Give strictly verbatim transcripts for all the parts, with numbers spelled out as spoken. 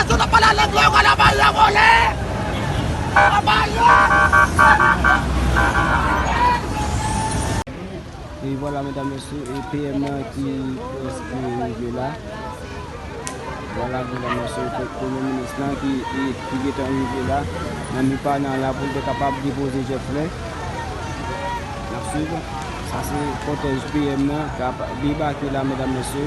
Sot ap pale anglè, yo ka anba yo vole. Anba yo. E vwala, medam, mesye, e P M nan ki prèske rive la. Vwala, medam, mesye, premye minis lan ki, ki, ki gentan rive la nan MIPANA la pou l te kapab depoze jèf flè. N ap swiv. Sa se kòtèj P M nan k ap debake la, medam, mesye.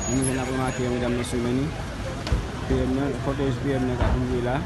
Nou jwenn ap remake, medam, mesye, men ni P M nan, kòtèj P M nan k ap rive la.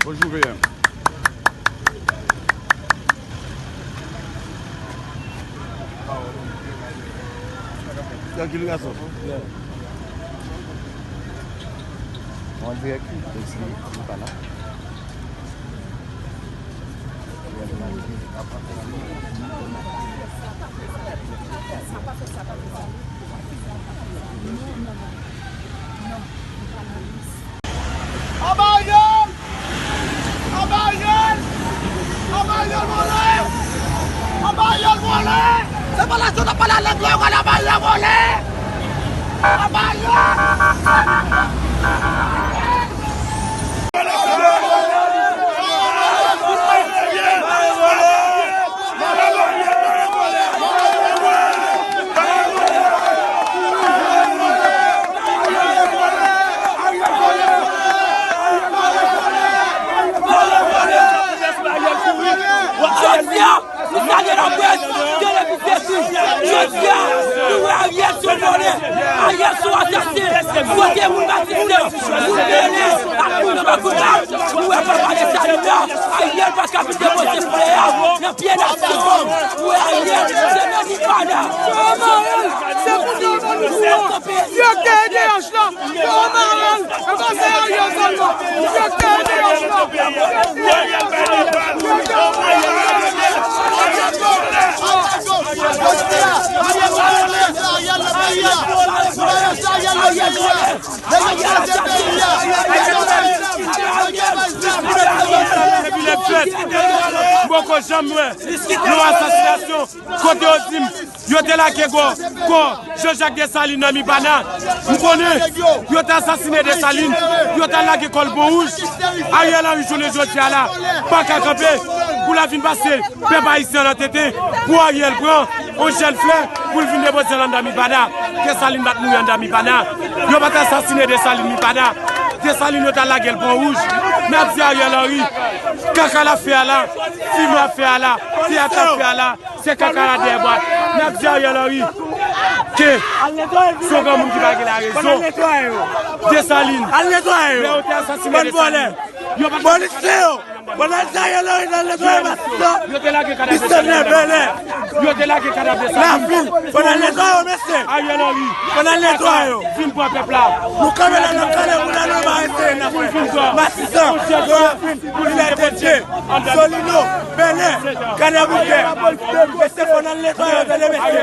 Bonjou, V M. Trankil, gason. An dirèk, li pa la. Anba Ariel! Anba Ariel! Anba Ariel vole! Anba Ariel vole! Se pa la sot ap pale anglè, yo ka anba Ariel vole! Anba Ariel! Jodi a, nou salye laprès, televizyon tou. Jodi a, nou wè Ariel se yon vòlè, Ariel se yon asasen. Kote moun Batistè, moun Bèlè, ak moun nan Makout la, nou wè papa Desalin nan, Ariel pa ka vin depoze flè a nan pye nasyon. Nou wè Ariel, se nan MIPANA. Se pou nou, nou wè kanpe. Yo kenbe Ariel! Yo mare l! E pa se Ariel sèlman! Yo kenbe Ariel! Depi lè fèt, m poko janm wè yon asasinasyon. Kote yo di m, yo te lage kò, kò Jean Jacques Dessalines nan MIPANA. M konnen yo te asasinen Dessalines, yo te lage kò l Pon Wouj. Ariel Henry jounen jodi a la pa ka kanpe pou l ap vin pase pèp ayisyen nan tenten pou Ariel pran yon jèn flè pou l vin depoze l anndan MIPANA. Dessalines pa t mouri anndan MIPANA. Yo pa t asasinen Dessalines MIPANA. Dessalines yo te lage l Pon Wouj. N ap di Ariel Henry, kaka l ap fè a la, fim l ap fè a la, teyat l ap fè a la, se kaka la dèyè bwa. N ap di Ariel Henry ke se yon granmoun ki pa gen larezon. Desalin, lè yo te asasinen Desalin, yo pa t... Polisye yo! Bon, al netwaye lari, al netwaye Matisan. Yo te lage kadav Desalin anndan MIPANA. Yo te lage kadav Desalin. Lapil. Bon, al netwaye yo, mesye. Ariel Henry, bon, al netwaye yo. Vin pran pèp la. Nou kanpe la, n ap kale moun la, nou pa rete, n ap fè Matisan, Dwavin, Vilèdedye, Solino, Bèlè, Kanabouke. Mesye, fò n al netwaye yo, tande, mesye.